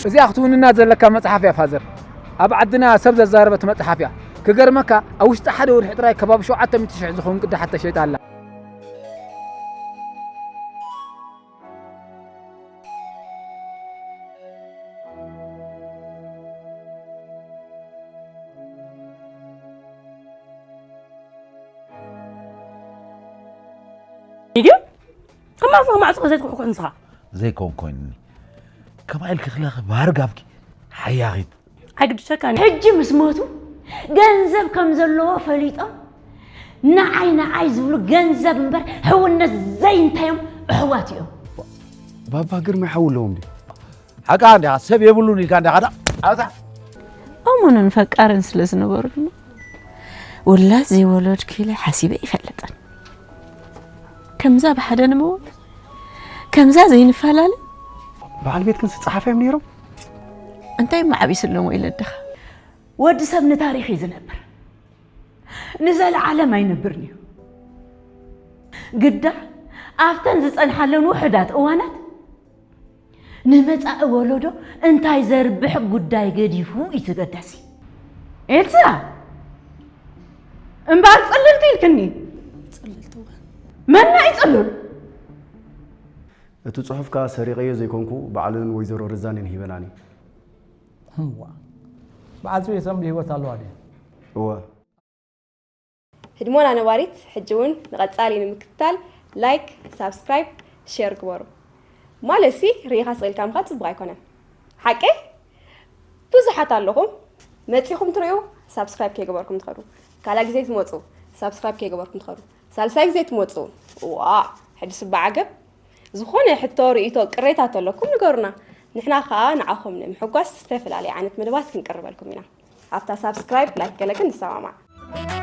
እዚኣ ክትውንና ዘለካ መጽሓፍ እያ ፋዘር። ኣብ ዓድና ሰብ ዘዛረበት መጽሓፍ እያ። ክገርመካ ኣብ ውሽጢ ሓደ ወርሒ ጥራይ ከባቢ ሸውዓተ ሚእቲ ሽሕ ዝኸውን ቅዳሓት ተሸይጣ ኣላ። ኢድዩ ከማስ ማዕጾ ዘይትኩሕኩሕ ንስኻ ዘይኮን ኮይኑኒ ከማይ ኢልኪ ክለኺ ባርጋብኪ ሓያኺት ኣይግድሸካን ሕጂ ምስ ሞቱ ገንዘብ ከም ዘለዎ ፈሊጦም ንዓይ ንዓይ ዝብሉ ገንዘብ እምበር ሕውነት ዘይንታዮም ኣሕዋት እዮም። ባባ ግርማይ ሓው ኣለዎም ድዩ? ሓቃ እንዲኻ ሰብ የብሉን ኢልካ እንዲኻ ዳ ኣታ እሙንን ፈቃርን ስለ ዝነበሩ ድማ ውላድ ዘይወለድኩ ኢለ ሓሲበ ይፈልጥን። ከምዛ ብሓደ ንመወት ከምዛ ዘይንፈላለ በዓል ቤት ክንስ ጸሓፊ እዮም ነይሮም? እንታይ ማዕቢስሎም ወይ ለድኻ ወዲ ሰብ ንታሪኽ እዩ ዝነብር፣ ንዘለዓለም ኣይነብርን እዩ። ግዳ ኣብተን ዝጸንሓለን ውሑዳት እዋናት ንመጻኢ ወለዶ እንታይ ዘርብሕ ጉዳይ ገዲፉ እዩ ተገዳሲ። ኤልሳ እምበኣር ጽልልቲ ኢልክኒ። መና እዩ ጽሉል? እቲ ጽሑፍ ከኣ ሰሪቐዮ ዘይኮንኩ ባዕለን ወይዘሮ ርዛኔን ሂበናኒ። እዋ በዓልቲ ቤቶም ብህይወት ኣለዋ ድያ? እወ። ህድሞና ነባሪት ሕጂ እውን ንቐጻሊ ንምክትታል ላይክ፣ ሳብስክራይብ፣ ሼር ግበሩ። ማለት ሲ ርኢኻ ስቕ ኢልካ ምኻድ ጽቡቕ ኣይኮነን። ሓቀይ? ብዙሓት ኣለኹም መጺኹም ትርእዩ ሳብስክራይብ ከይገበርኩም ትኸዱ። ካልኣይ ግዜ ትመጹ ሳብስክራይብ ከይገበርኩም ትኸዱ። ሳልሳይ ግዜ ትመጹ ዋ ሕድስ እባ ዓገብ። ዝኾነ ሕቶ፣ ርእይቶ፣ ቅሬታ ተለኩም ንገሩና። ንሕና ከኣ ንዓኹም ንምሕጓስ ዝተፈላለየ ዓይነት መደባት ክንቅርበልኩም ኢና። ኣብታ ሳብስክራይብ ላይክ ገለ ግን ንሰማማዕ።